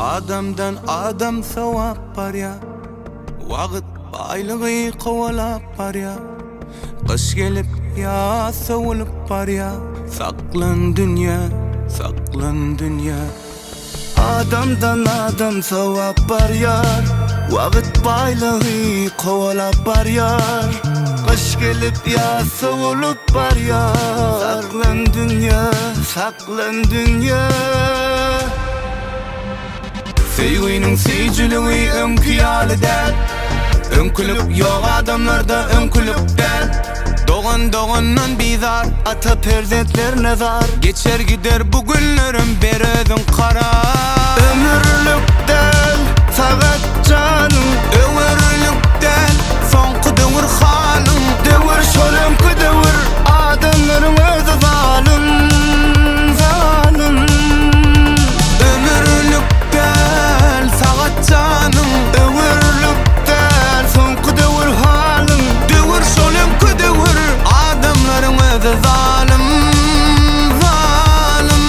Adamdan adam sowap barýar Wagt baýlygy kowalap barýar Gyş gelip ýaz sowulyp barýar Saklan dünýä, saklan dünýä. Adamdan adam sowap barýar Wagt baýlygy kowalap barýar Gyş gelip ýaz sowulyp barýar Saklan dünýä, saklan dünýä. Söýginiň süýjüligi öňki ýaly däl Öňkülik ýok adamlarda öňkülik däl Dogan dogandan bizar Ata perzentlerine zar. Geçer gider bu günlerim ber özüň karar. Ömürlik däl sagat janyň. Öwürlik däl soňky döwür halyň. Döwür şol öňki döwür adamlaryň özi zalym zalym. Ömürlik däl sagat janyň. Öwürlik däl soňky döwür halyň. Döwür şol öňki döwür adamlaryň özi zalym zalym.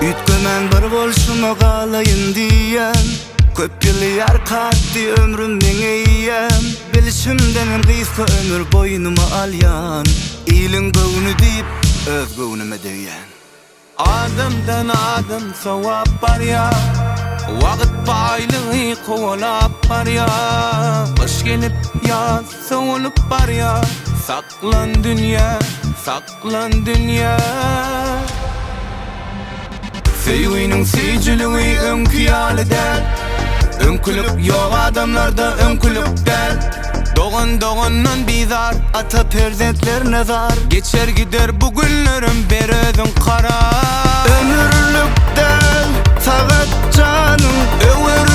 Üýtgemän bir bolşuma galaýyn diýýän Köp ýyly ýarkatdy ömrüm meň eýýäm Bilşimdenem gysga ömür boýnuma alýan Iliň göwni diýip öz göwnüme degýän. Adamdan adam sowap barýar Wagt baýlygy kowalap barýar Gyş gelip ýaz sowulyp barýar Saklan dünýä, saklan dünýä. Söýginiň süýjüligi öňki ýaly däl Öňkülik ýok adamlarda öňkülik däl Dogan dogandan bizar Ata perzentlerine zar. Geçer gider bu günlerim ber özüň karar. Ömürlik däl sagat janyň. Öwür.